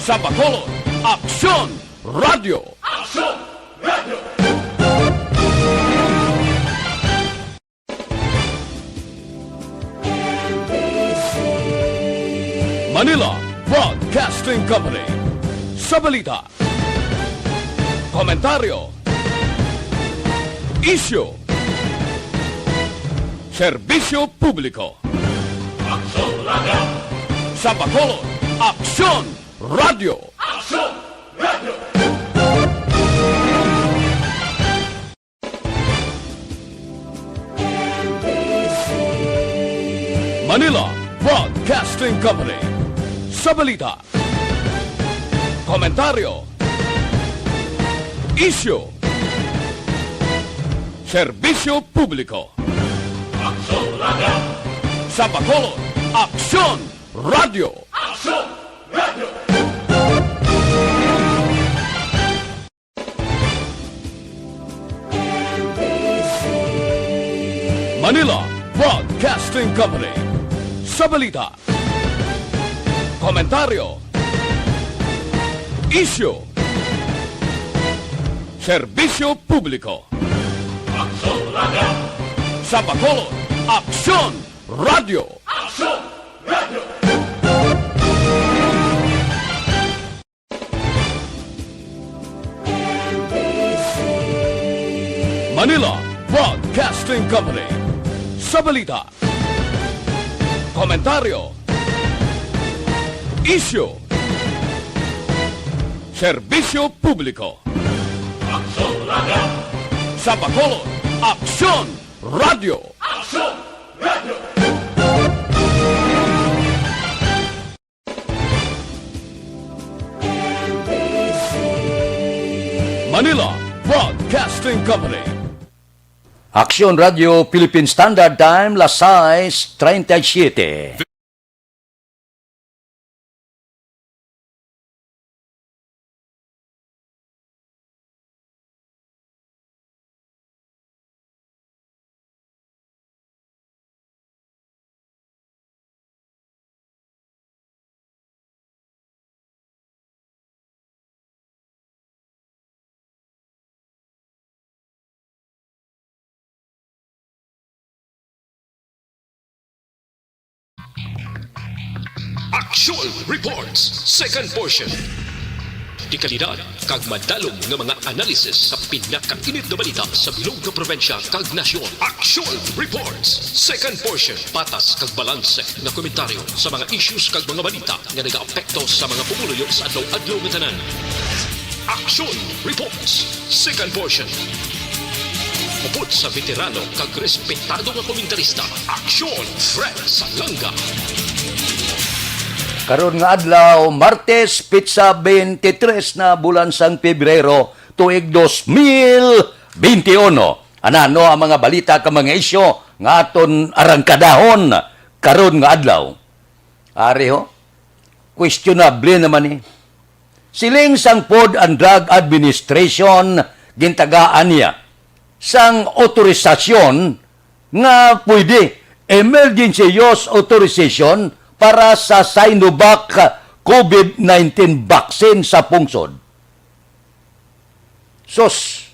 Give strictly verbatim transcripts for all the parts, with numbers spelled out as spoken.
Sa Bacolod, Aksyon Radio. Aksyon Radio. Manila Broadcasting Company. Sa balita, komentaryo, isyu, serbisyo publiko. Aksyon Radio. Sa Bacolod, Aksyon Radio. Aksyon Radio. Manila Broadcasting Company. Sa balita, komentaryo, isyu, serbisyo publiko. Aksyon Radio. Sa Bacolod, Aksyon Radio. Aksyon Radio. Manila Broadcasting Company. Sa balita, komentaryo, isyu, serbisyo publiko. Aksyon Radio. Sa Bacolod, Aksyon Radio. Aksyon Radio. Manila Broadcasting Company. Sa balita, komentaryo, isyu, serbisyo publiko. Aksyon Radio. Sa Bacolod, Aksyon Radio. Aksyon Radio. Manila Broadcasting Company. Aksyon Radio Philippine Standard Time, las sais treinta y siete. Action Reports, second portion. Dekalidad kag madalom nga mga analysis sa pinakainit nga balita sa bilog nga probinsya kag nasyon. Action Reports, second portion. Patas kag balanse nga komentaryo sa mga issues kag mga balita nga nagaapekto sa mga pumuluyo sa adlaw-adlaw nga tanan. Action Reports, second portion. Upod sa veterano kag respetado nga komentarista, Action Fred Salanga. Karon nga adlaw, Martes, petsa twenty-three na bulan sang Pebrero, tuig dos mil veintiuno. Anano ang mga balita kag mga isyu nga aton arangkadahon karon nga adlaw? Ari ho, questionable naman ni. Siling sang Food and Drug Administration, gintagaan niya sang otorisasyon nga pwede emergency use authorization para sa Sinovac COVID nineteen vaccine sa pungsod. Sus,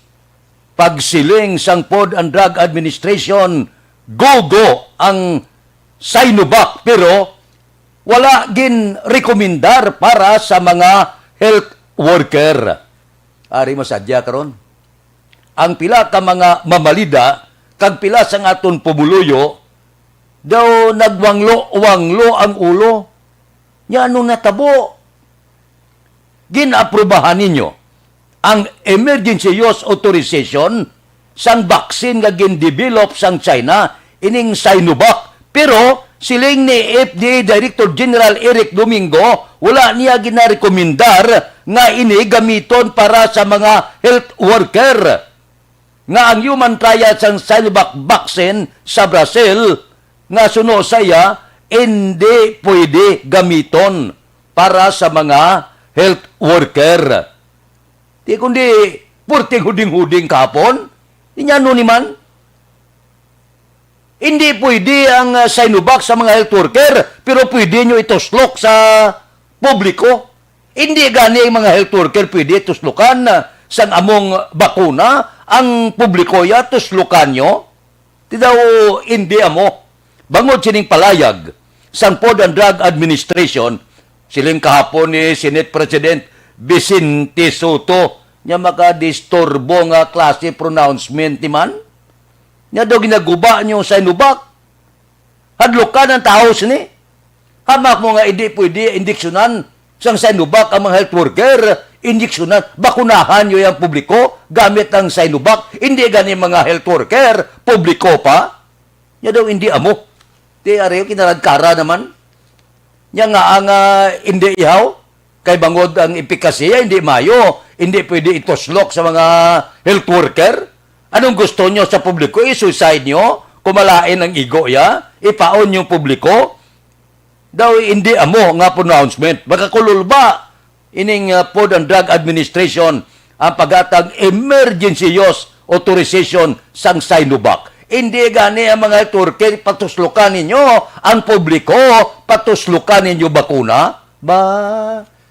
pagsiling sang Food and Drug Administration, go-go ang Sinovac, pero wala gin-rekomendar para sa mga health worker. Ari masadya karon. Ang pila ka mga mamalida kag pila sang aton pumuluyo daw nagwanglo-wanglo ang ulo. Nya ano natabo? Gin-aprubahan ninyo ang emergency use authorization sang vaccine nga gin-develop sang China, ining Sinovac. Pero siling ni F D A Director General Eric Domingo, wala niya ginarekomendar nga ini gamiton para sa mga health worker, nga ang human trial sang Sinovac vaccine sa Brazil nga suno sa iya, hindi pwede gamiton para sa mga health worker. Di kundi purting huding-huding kahapon. Inyano ni man? Hindi pwede ang, ah, Sinovac sa mga health worker, pero pwede nyo ituslok sa publiko. Indi gani ang mga health worker pwede tuslukan, ah, sang among bakuna, ang publiko ya tuslukan nyo? Ti daw, indi amo. Bangod sining palayag sang Food and Drug Administration, siling kahapon ni Senate President Vicente Sotto, nga makadisturbo nga klase pronouncement ni man. Nga daw ginaguba niyo sa Sinovac. Hadlukan ang tawo sini. Hamak mo nga hindi pwede indiksyonan sang Sinovac ang mga health worker, indiksyonan, bakunahan niyo yung publiko gamit ang Sinovac, hindi gani mga health worker, publiko pa. Nya daw hindi amo. Ti areho kinaradkara naman. Nya nga ang, ah, hindi ihaw, kay bangod ang epikasiya hindi mayo, hindi pwede ituslok sa mga health worker. Anong gusto nyo sa publiko? I-suicide nyo? Kumalain ang igo ya? Ipaon yung publiko? Daw hindi amo nga pronouncement. Makakulol ba ining, uh, Food and Drug Administration ang paghatag emergency use authorization sang Sinovac? Hindi gani ang mga health worker patuslukan ninyo, ang publiko patuslukan ninyo bakuna? Ba,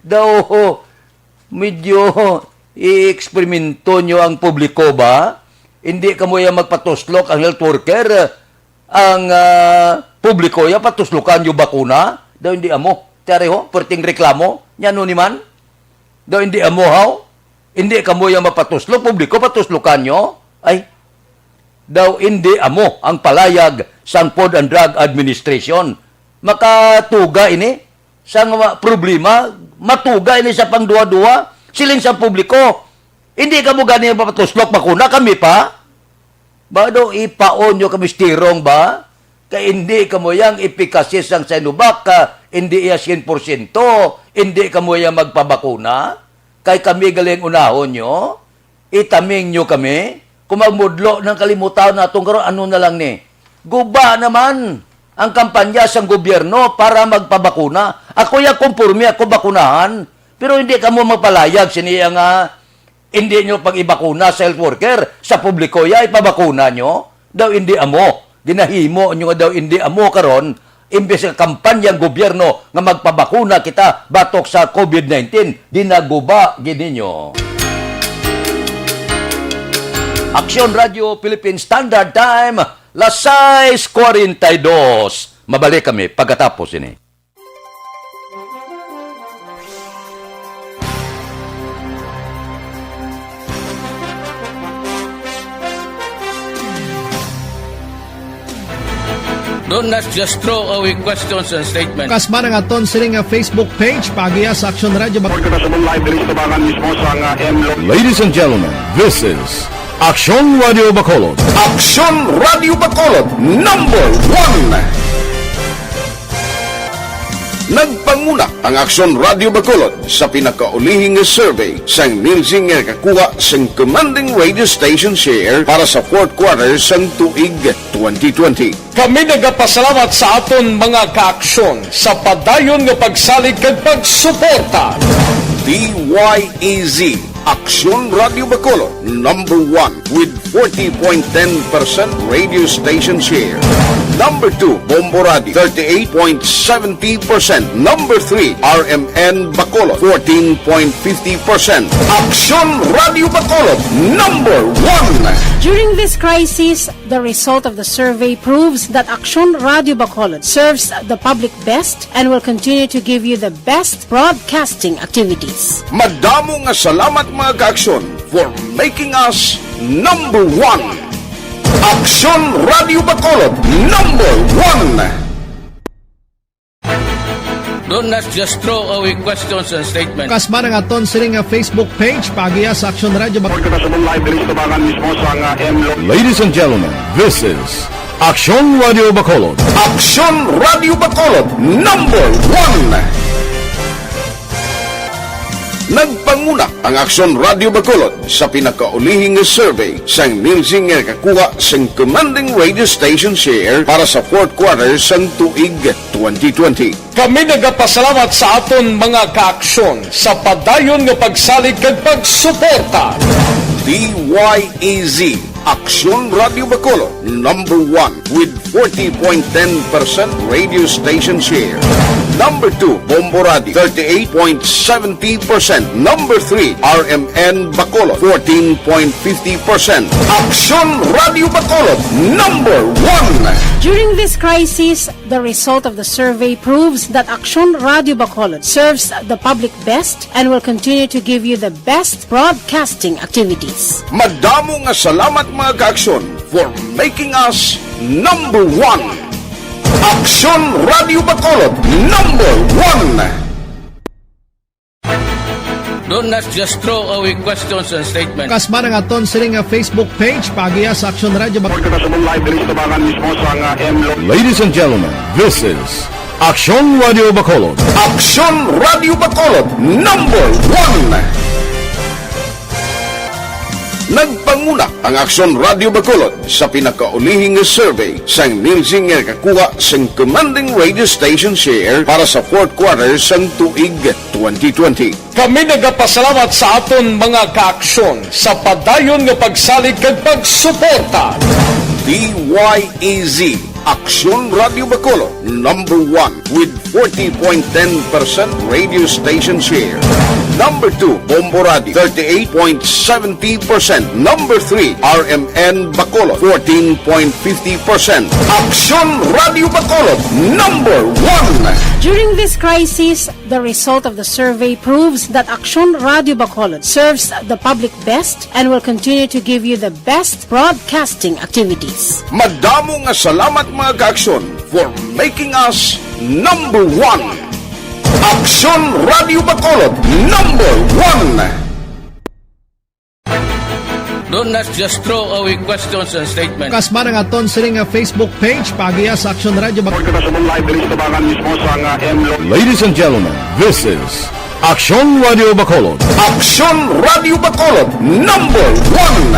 daw medyo i-eksperimento nyo ang publiko ba? Hindi kamo ya magpatuslok ang health worker, ang, ah, publiko ya patuslukan nyo bakuna? Daw hindi amo. Tiari ho, perting reklamo. Nya ano ni man? Daw hindi amo haw? Hindi kamo ya mapatuslok, publiko patuslukan nyo? Ay, daw hindi amo ang palayag sang Food and Drug Administration. Makatuga ini sang ma-, problema, matuga ini sa pangduwa-duwa. Siling sa publiko, hindi kamo gani mapatuslok bakuna, kami pa. Ba daw ipaon nyo kami sa tirong ba? Kay hindi kamo yang epikasi sang Sinovac, ka, hindi iya sien porsyento, hindi kamo yang magpabakuna. Kay kami galing unahon nyo. Itaming nyo kami, kung magmudlo ng kalimutan naton karon, ano na lang ni? Guba naman ang kampanya sang gobyerno para magpabakuna. Ako ya, konporme ako bakunahan, pero hindi kamo magpalayag sini nga hindi nyo pag-ibakuna sa health worker, sa publiko ya ipabakuna nyo. Daw hindi amo. Ginahimo nyo nga daw hindi amo karon, imbes nga kampanya ang gobyerno nga magpabakuna kita batok sa covid nineteen, ginaguba gid ninyo. Aksyon Radio Philippine Standard Time, las sais cuarenta y dos. Mabalik kami pagkatapos ini. Don't, let's just throw away questions and statements. Kasma ang aton sini nga Facebook page, paagiha sa Aksyon Radio Bacolod. Kita sa live diri sa tubangan mismo sa nga M Lo- Ladies and gentlemen, this is Aksyon Radio Bacolod. Aksyon Radio Bacolod, number one. Nagpanguna ang Aksyon Radio Bacolod sa pinakaulihing nga survey sang Nielsen nga nakakuha sang commanding radio station share para sa fourth quarter sang tuig twenty twenty. Kami nagapasalamat sa aton mga kaaksyon sa padayon nga pagsalig kag pagsuporta. D Y E Z, Aksyon Radio Bacolod, number one with forty point ten percent radio station share. Number two, Bombo Radio, thirty-eight point seventy percent. Number three, R M N Bacolod, fourteen point fifty percent. Aksyon Radio Bacolod, number one. During this crisis, the result of the survey proves that Aksyon Radio Bacolod serves the public best and will continue to give you the best broadcasting activities. Madamo nga salamat, mga kaaksyon, for making us number one. Aksyon Radio Bacolod, number one. Don't, let's just throw away questions and statements. Kasma ang aton sini nga Facebook page, paagiha sa Aksyon Radio Bacolod. Kita sa live diri sa tubangan mismo sa nga M Lo- Ladies and gentlemen, this is Aksyon Radio Bacolod. Aksyon Radio Bacolod, number one. Nagpanguna ang Aksyon Radio Bacolod sa pinakaulihing nga survey sang Nielsen nga nakakuha sang commanding radio station share para sa fourth quarter sang tuig twenty twenty. Kami nagapasalamat sa aton mga kaaksyon sa padayon nga pagsalig kag pagsuporta. D Y E Z, Aksyon Radio Bacolod, number one with forty point ten percent radio station share. Number two, Bombo Radio, thirty-eight point seventy percent. Number three, R M N Bacolod, fourteen point fifty percent. Aksyon Radio Bacolod, number one. During this crisis, the result of the survey proves that Aksyon Radio Bacolod serves the public best and will continue to give you the best broadcasting activities. Madamo nga salamat, mga kaaksyon, for making us number one. Aksyon Radio Bacolod, number one. Do not just throw away questions and statements. Kasman ang aton sini nga Facebook page, paagiha sa Aksyon Radio Bac- Kita sa live diri sa tubangan mismo sa nga M Lo- Ladies and gentlemen, this is Aksyon Radio Bacolod. Aksyon Radio Bacolod, number one. Nagpanguna ang Aksyon Radio Bacolod sa pinakaulihing nga survey sang Nielsen nga nakakuha sang commanding radio station share para sa fourth quarter sang tuig twenty twenty. Kami nagapasalamat sa aton mga kaaksyon sa padayon nga pagsalig kag pagsuporta. D Y E Z, Aksyon Radio Bacolod, number one with forty point ten percent radio station share. Number two, Bombo Radio, thirty-eight point seventy percent. Number three, R M N Bacolod, fourteen point fifty percent. Aksyon Radio Bacolod, number one. During this crisis, the result of the survey proves that Aksyon Radio Bacolod serves the public best and will continue to give you the best broadcasting activities. Madamo nga salamat, mga kaaksyon, for making us number one. Aksyon Radio Bacolod, number one. Do not just throw away questions and statements. Kasman ang aton sini nga Facebook page, paagiha sa Aksyon Radio Bac- Kita sa live diri sa tubangan mismo sa nga M Lo- Ladies and gentlemen, this is Aksyon Radio Bacolod. Aksyon Radio Bacolod, number one.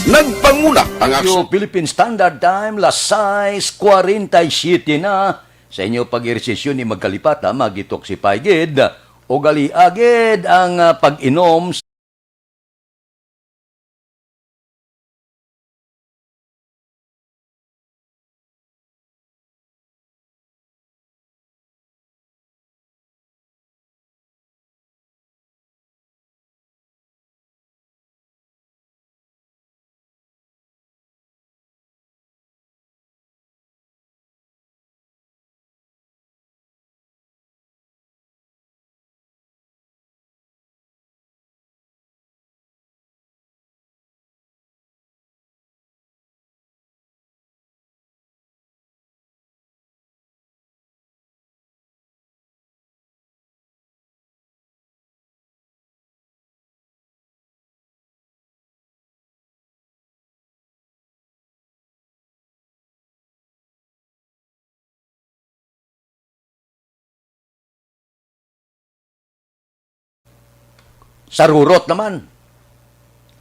Nagpanguna ang Aksyon. Philippine Standard Time, las sais cuarenta y siete na. Sa inyo pag-ehersisyo ni magkalipata, magitoksipay gid, ugalia gid ang, ah, pag-inom. Sarurot naman.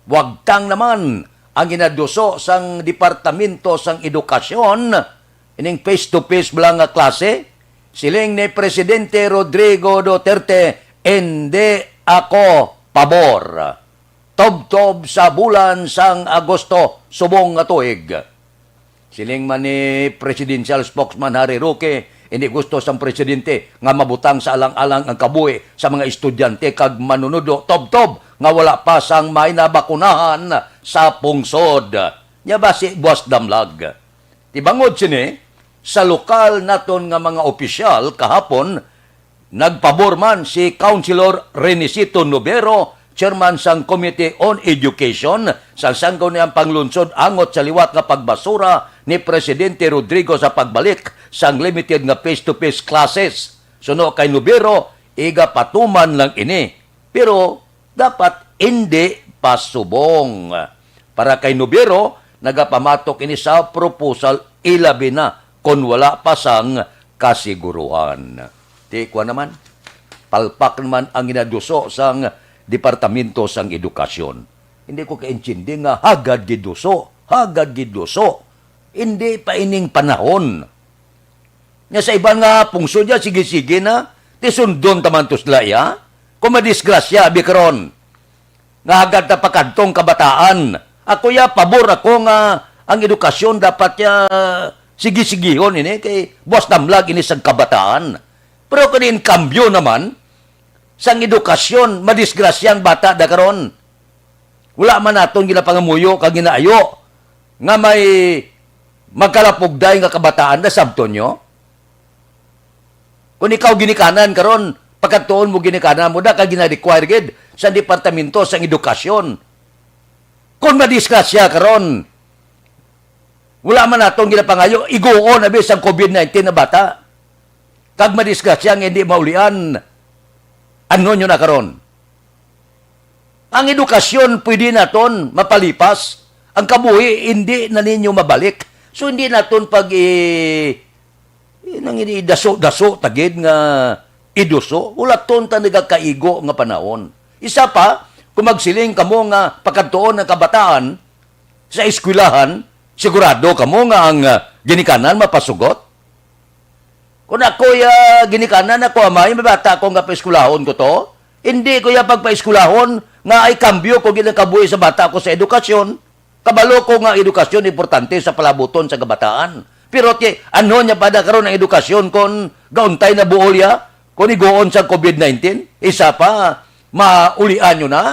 Wagtang naman ang ginaduso sang Departamento sang Edukasyon ining face-to-face bala nga klase. Siling ni Presidente Rodrigo Duterte, "Indi ako pabor." Tubtob sa bulan sang Agosto subong nga tuig. Siling man ni Presidential Spokesman Harry Roque, hindi gusto sang presidente nga mabutang sa alang-alang ang kabuhi sa mga estudyante kag manunudlo tubtob nga wala pa sang may nabakunahan sa pungsod. Nya basi buas damlag. Tibangod sini, sa lokal naton nga mga opisyal kahapon, nagpabor man si Councilor Renisito Nobero, chairman sang Committee on Education, sang Sangguniang Panglungsod angot sa liwat nga pagbasura ni Presidente Rodrigo sa pagbalik sang limited nga face-to-face classes. Suno kay Nobero, igapatuman lang ini. Pero dapat indi pa subong. Para kay Nobero, nagapamatok ini sa proposal, ilabi na kon wala pa sang kasiguruhan. Ti, kuwan naman, palpak naman ang ginaduso sang Departamento sang Edukasyon. Hindi ko kaintindi nga hagad giduso, hagad giduso. Hindi pa ining panahon. Nya sa iban nga pungsod ya, sige-sige na, ti sundon ta man to sila, ya. Kung madisgrasya, abi karon, nga hagad ta pakadtong kabataan. Ako ya, pabor ako nga ang edukasyon dapat ya Sige-sigihon ini kay buas damlag ini sang kabataan. Pero kung in kambyo naman, sang edukasyon, madisgrasya ang bata da karon. Wala man naton ginapangamuyo kag ginaayo nga may magkalapugday nga kabataan na sabton nyo. Kung ikaw ginikanan karon, pagkadtuon mo ginikanan mo da kag gina-require gid sa Departamento sang Edukasyon. Kung madisgrasya karon, wala man naton ginapangayo, iguon abi sang covid nineteen na bata. Kag madisgrasya nga hindi maulian, ano nyo na karon? Ang edukasyon pwede naton mapalipas, ang kabuhi hindi na ninyo mabalik. So hindi naton pag i, i nang ini daso-daso tagid nga iduso. Wala ton ta nagakaigo nga panahon. Isa pa, kung magsiling kamo nga pakadtuon ang kabataan sa eskwelahan, sigurado kamo nga ang, ah, ginikanan mapasugot? Kung ako ya ginikanan, ako amay, may bata ko nga paeskwelahon ko to. Hindi ko ya pagpaeskwelahon nga ay kambyo ko gid ang kabuhi sa bata ko sa edukasyon. Kabalo ko nga edukasyon importante sa palabuton sa kabataan. Pero ti, ano niya pa na karon ang edukasyon kon gauntay na buol ya? Kon iguon sa covid nineteen? Isa pa, maulian nyo na?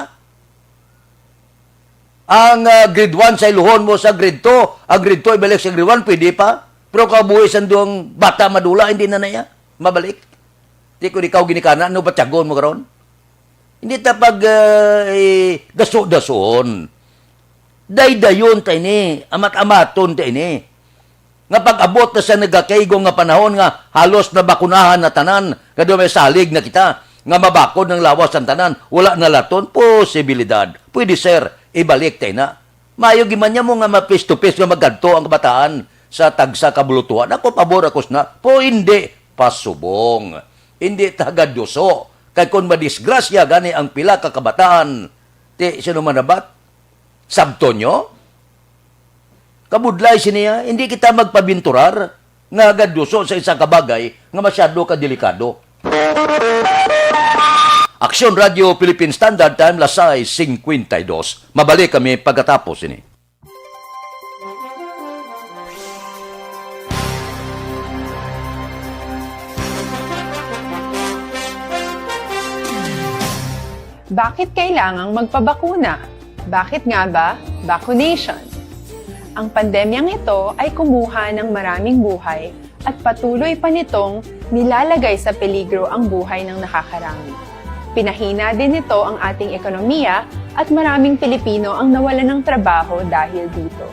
Ang, ah, grade one sa iluhon mo sa grade two, ang grade two ibalik sa grade one, pwede pa. Pero kabuhi sang duang bata madula, hindi na na iya mabalik. Di ko ikaw ginikana, ano ba tiyagon mo karon? Hindi ta pag, ah, eh, daso-dason. Daydayon ta ini, amat-amaton ta ini. Nga pag-abot na sa nagakaigo nga panahon nga halos nabakunahan na tanan, nga daw may salig na kita, nga mabakod ng lawas ang tanan, wala na laton, posibilidad. Pwede, sir, ibalik tayo na. Mayo giman niya mo nga ma-face to face nga magkadto ang kabataan sa tagsa ka bulutuhan. Ako, pabor ako sina, po hindi, pasubong. Hindi tagaduso. Kay kung madisgrasya gani ang pila ka kabataan, ti, sino man nabat? Sabton nyo? Kabudlay siniya, hindi kita magpabinturar nga gaduso sa isa ka bagay nga masyado ka delikado. Aksyon Radio Philippine Standard Time, las sais cincuenta y dos. Mabalik kami pagkatapos ini. Bakit kailangang magpabakuna? Bakit nga ba vaccination? Ang pandemyang ito ay kumuha ng maraming buhay at patuloy pa nitong nilalagay sa peligro ang buhay ng nakakarami. Pinahina din nito ang ating ekonomiya at maraming Pilipino ang nawalan ng trabaho dahil dito.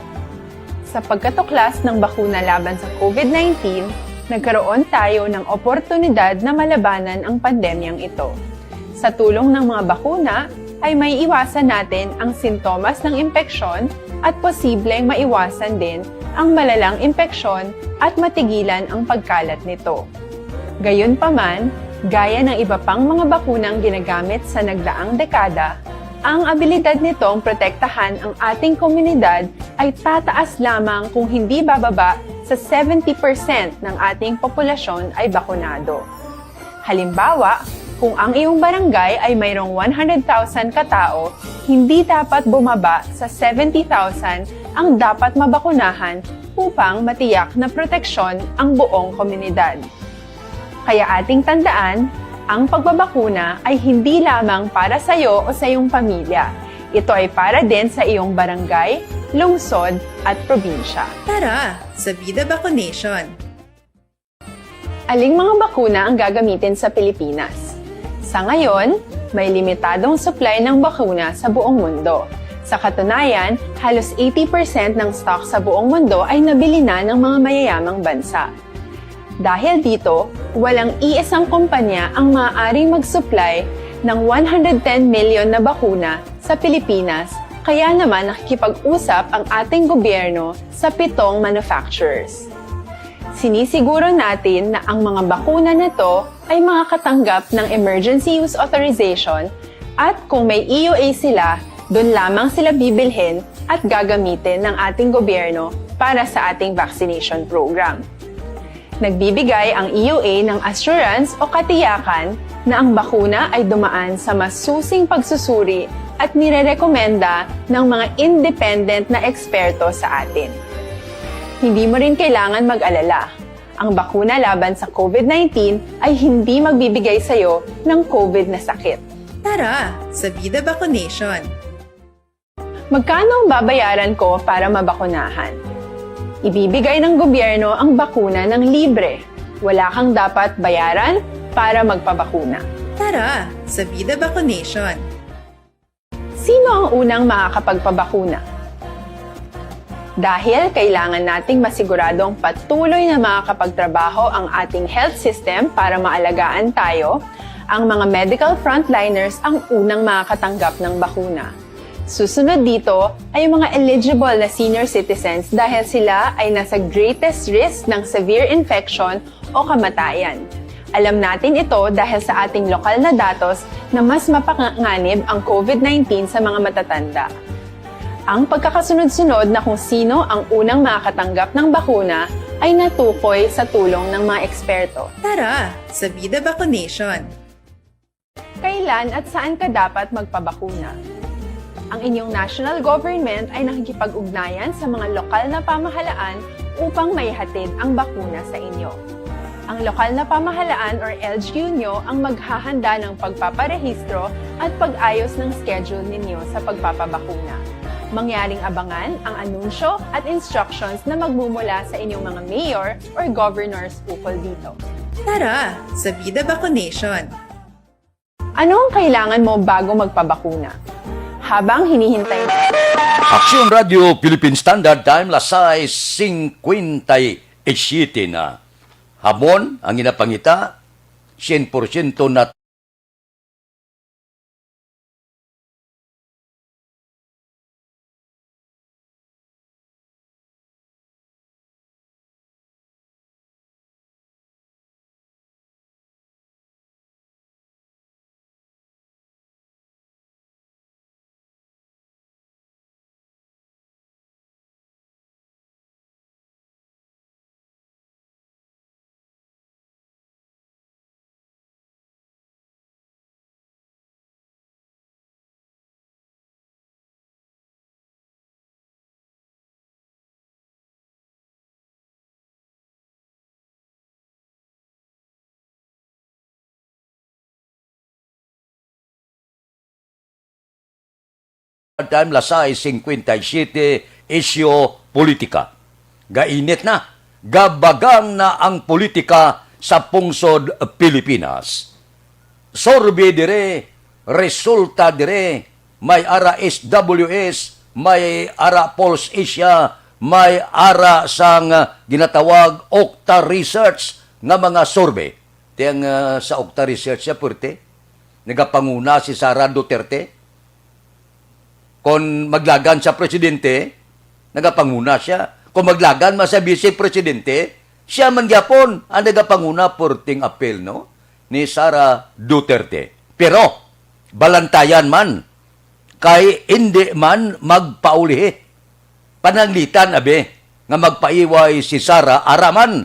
Sa pagkatuklas ng bakuna laban sa COVID nineteen, nagkaroon tayo ng oportunidad na malabanan ang pandemyang ito. Sa tulong ng mga bakuna, ay may iwasan natin ang sintomas ng impeksyon at posibleng maiwasan din ang malalang impeksyon at matigilan ang pagkalat nito. Gayunpaman, gaya ng iba pang mga bakunang ginagamit sa nagdaang dekada, ang abilidad nitong protektahan ang ating komunidad ay tataas lamang kung hindi bababa sa seventy percent ng ating populasyon ay bakunado. Halimbawa, kung ang iyong barangay ay mayroong one hundred thousand katao, hindi dapat bumaba sa seventy thousand ang dapat mabakunahan upang matiyak na proteksyon ang buong komunidad. Kaya ating tandaan, ang pagbabakuna ay hindi lamang para sa iyo o sa iyong pamilya. Ito ay para din sa iyong barangay, lungsod, at probinsya. Tara, sa Vida Vaccination! Aling mga bakuna ang gagamitin sa Pilipinas? Sa ngayon, may limitadong supply ng bakuna sa buong mundo. Sa katunayan, halos eighty percent ng stock sa buong mundo ay nabili na ng mga mayayamang bansa. Dahil dito, walang iisang kumpanya ang maaaring mag-supply ng one hundred ten million na bakuna sa Pilipinas, kaya naman nakikipag-usap ang ating gobyerno sa pitong manufacturers. Sinisiguro natin na ang mga bakuna na to ay makakatanggap ng emergency use authorization at kung may E U A sila, doon lamang sila bibilhin at gagamitin ng ating gobyerno para sa ating vaccination program. Nagbibigay ang E U A ng assurance o katiyakan na ang bakuna ay dumaan sa masusing pagsusuri at nirerekomenda ng mga independent na eksperto sa atin. Hindi mo rin kailangan mag-alala. Ang bakuna laban sa COVID nineteen ay hindi magbibigay sa iyo ng COVID na sakit. Tara sa Vida Vaccination! Magkano ang babayaran ko para mabakunahan? Ibibigay ng gobyerno ang bakuna ng libre. Wala kang dapat bayaran para magpabakuna. Tara sa Vida Vaccination! Sino ang unang makakapagpabakuna? Dahil kailangan nating masiguradong patuloy na makakapagtrabaho ang ating health system para maalagaan tayo, ang mga medical frontliners ang unang makakatanggap ng bakuna. Susunod dito ay ang mga eligible na senior citizens dahil sila ay nasa greatest risk ng severe infection o kamatayan. Alam natin ito dahil sa ating lokal na datos na mas mapanganib ang COVID nineteen sa mga matatanda. Ang pagkakasunod-sunod na kung sino ang unang makakatanggap ng bakuna ay natukoy sa tulong ng mga eksperto. Tara sa Vida Vaccination! Kailan at saan ka dapat magpabakuna? Ang inyong national government ay nakikipag-ugnayan sa mga lokal na pamahalaan upang maihatid ang bakuna sa inyo. Ang lokal na pamahalaan or L G U nyo ang maghahanda ng pagpaparehistro at pag-ayos ng schedule ninyo sa pagpapabakuna. Mangyaring abangan ang anunsyo at instructions na magmumula sa inyong mga mayor or governors ukol dito. Tara sa Vida Vaccination! Ano ang kailangan mo bago magpabakuna? Habang hinihintay mo. Aksyon Radio Philippine Standard Time, las sais cincuenta y siete na. Hamon ang ginapangita, sien porsyento na Time, las sais cincuenta y siete, isyu politika. Gainit na, gabagang na ang politika sa pungsod Pilipinas. Survey dire, resulta dire, may ara S W S, may ara Pulse Asia, may ara sang, ah, ginatawag Okta Research nga mga survey. Ti ang, ah, sa Okta Research siya, pwerte. Nagapanguna si Sara Duterte. Kon maglagan sa presidente, nagapanguna sia. Kon maglagan man sa vice presidente, sia man gyapon ang nagapanguna, purting apil, no, ni Sara Duterte. Pero balantayan man, kay indi man magpaulihi. Pananglitan, abi, nga magpaiway si Sara ara man.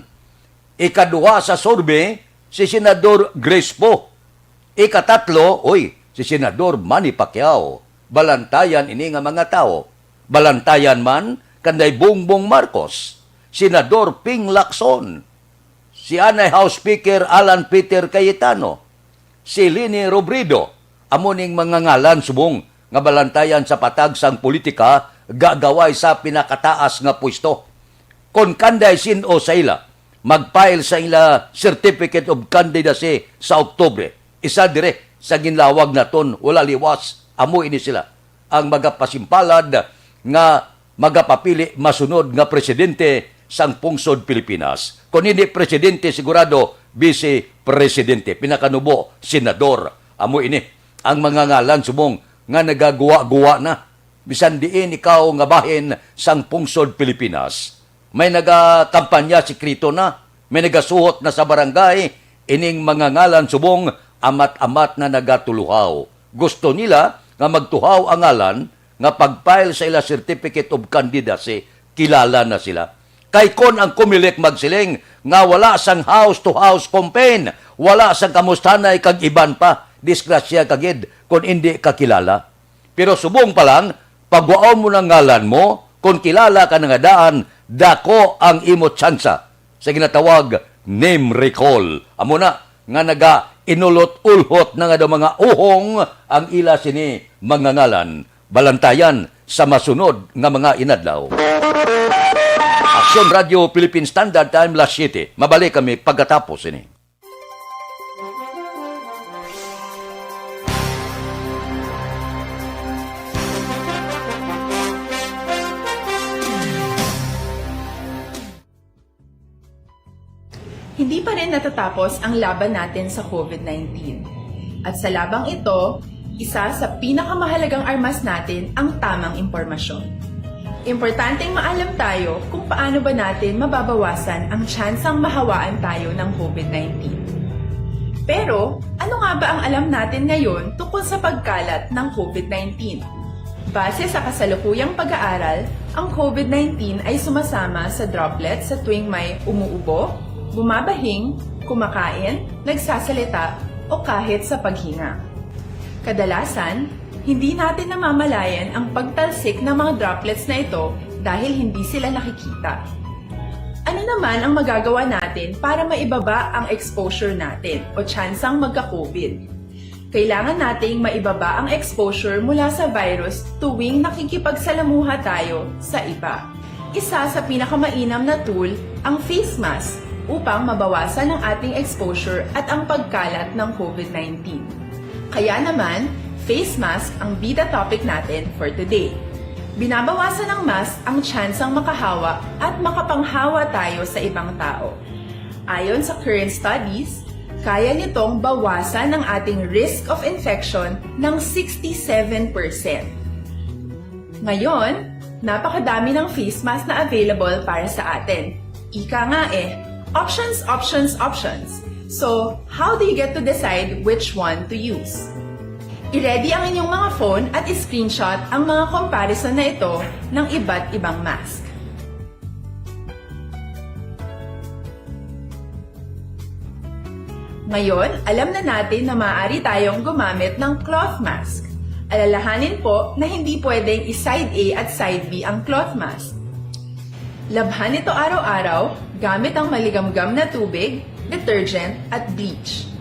Ikaduha sa survey, si Senador Grace Poe. Ikatatlo, oy, si Senador Manny Pacquiao. Balantayan ini nga mga tawo. Balantayan man kanday Bongbong Marcos, Senador Ping Lacson, si anay House Speaker Alan Peter Cayetano, si Leni Robredo, amo ning mga ngalan subong nga balantayan sa patag sang politika gagaway sa pinakataas nga pwesto. Kon kanday sin-o sa ila mag-file sa ila Certificate of Candidacy sa Oktubre, isa dire sa ginlawag naton, wala liwas, amo ini sila ang magapasimpalad nga magapapili masunod nga presidente sang pungsod Pilipinas. Kon hindi presidente, sigurado vice presidente, pinakanubo senador. Amo ini ang mga ngalan subong nga nagaguwa-guwa na. Bisan diin ikaw nga bahin sang pungsod Pilipinas, may nagakampanya sikreto na, may nagasuhot na sa barangay, ining mga ngalan subong amat-amat na nagatuluhaw. Gusto nila nga magtuhaw ang ngalan nga pag-file sa ila Certificate of Candidacy, kilala na sila. Kay kon ang Comelec magsiling nga wala sang house-to-house campaign, wala sang kamustanay kag iban pa, disgrasya ka gid kon indi ka kilala. Pero subong pa lang, pagwaon mo na ngalan mo, kon kilala ka na nga daan, dako ang imo tsansa sa ginatawag name recall. Amo na nga nagainulot-ulhot na nga daw mga uhong ang ila sini mga ngalan. Balantayan sa masunod nga mga inadlaw. Aksyon Radio Philippine Standard Time, las siete. Mabalik kami pagkatapos sini. Hindi pa rin natatapos ang laban natin sa covid nineteen. At sa labang ito, isa sa pinakamahalagang armas natin ang tamang impormasyon. Importanteng maalam tayo kung paano ba natin mababawasan ang tsansang mahawaan tayo ng covid nineteen. Pero, ano nga ba ang alam natin ngayon tungkol sa pagkalat ng covid nineteen? Base sa kasalukuyang pag-aaral, ang covid nineteen ay sumasama sa droplets sa tuwing may umuubo, bumabahing, kumakain, nagsasalita, o kahit sa paghinga. Kadalasan, hindi natin namamalayan ang pagtalsik ng mga droplets na ito dahil hindi sila nakikita. Ano naman ang magagawa natin para maibaba ang exposure natin o tsansang magka-covid? Kailangan nating maibaba ang exposure mula sa virus tuwing nakikipagsalamuha tayo sa iba. Isa sa pinakamainam na tool ang face mask upang mabawasan ang ating exposure at ang pagkalat ng covid nineteen. Kaya naman, face mask ang bida topic natin for today. Binabawasan ng mask ang tsansang makahawa at makapanghawa tayo sa ibang tao. Ayon sa current studies, kaya nitong bawasan ang ating risk of infection ng sixty-seven percent. Ngayon, napakadami ng face mask na available para sa atin. Ika nga eh, options, options, options. So, how do you get to decide which one to use? I-ready ang inyong mga phone at i-screenshot ang mga comparison na ito ng iba't ibang mask. Ngayon, alam na natin na maaari tayong gumamit ng cloth mask. Alalahanin po na hindi pwedeng i-side A at side B ang cloth mask. Labhan ito araw-araw gamit ang maligamgam na tubig, detergent, at bleach.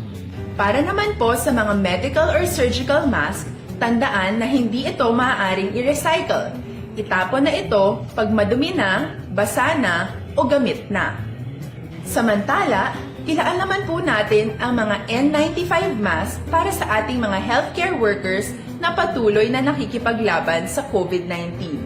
Para naman po sa mga medical or surgical mask, tandaan na hindi ito maaaring i-recycle. Itapon na ito pag madumi na, basa na, o gamit na. Samantala, ilaan naman po natin ang mga N ninety-five mask para sa ating mga healthcare workers na patuloy na nakikipaglaban sa covid nineteen.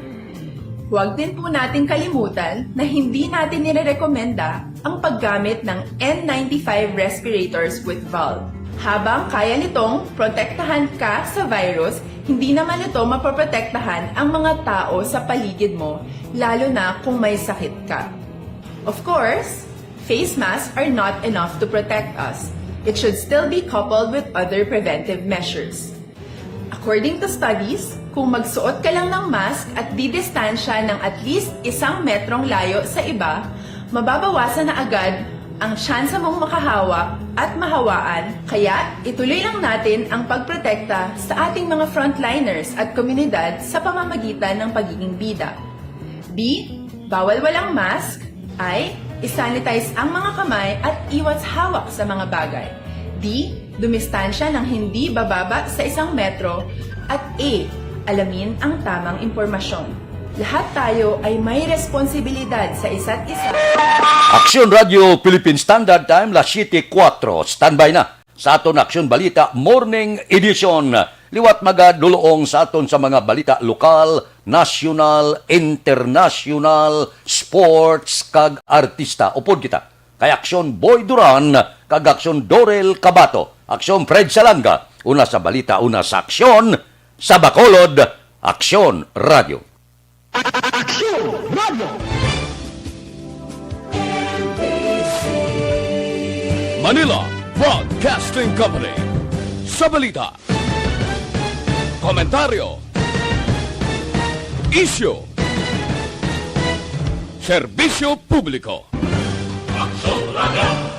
Huwag din po nating kalimutan na hindi natin nirerekomenda ang paggamit ng N ninety-five respirators with valve. Habang kaya nitong protektahan ka sa virus, hindi naman ito mapoprotektahan ang mga tao sa paligid mo, lalo na kung may sakit ka. Of course, face masks are not enough to protect us. It should still be coupled with other preventive measures. According to studies, kung magsuot ka lang ng mask at didistansya ng at least isang metrong layo sa iba, mababawasan na agad ang tsansa mong makahawa at mahawaan. Kaya, ituloy lang natin ang pagprotekta sa ating mga frontliners at komunidad sa pamamagitan ng pagiging bida. B, bawal walang mask. I, isanitize ang mga kamay at iwas hawak sa mga bagay. D, dumistansya ng hindi bababa sa isang metro. At E, alamin ang tamang impormasyon. Lahat tayo ay may responsibilidad sa isa't isa. Aksyon Radio Philippine Standard Time, las siete kuwatro. Standby na sa aton Aksyon Balita Morning Edition. Liwat magadulong sa aton sa mga balita lokal, nasyonal, internasyonal, sports, kag artista. Upod kita kay Aksyon Boy Duran kag Aksyon Dorel Cabato. Aksyon Fred Salanga, una sa balita, una sa aksyon, sa Bacolod, Aksyon Radio. Aksyon Radio. Manila Broadcasting Company. Sa balita, komentaryo, isyu, serbisyo publiko. Aksyon Radio.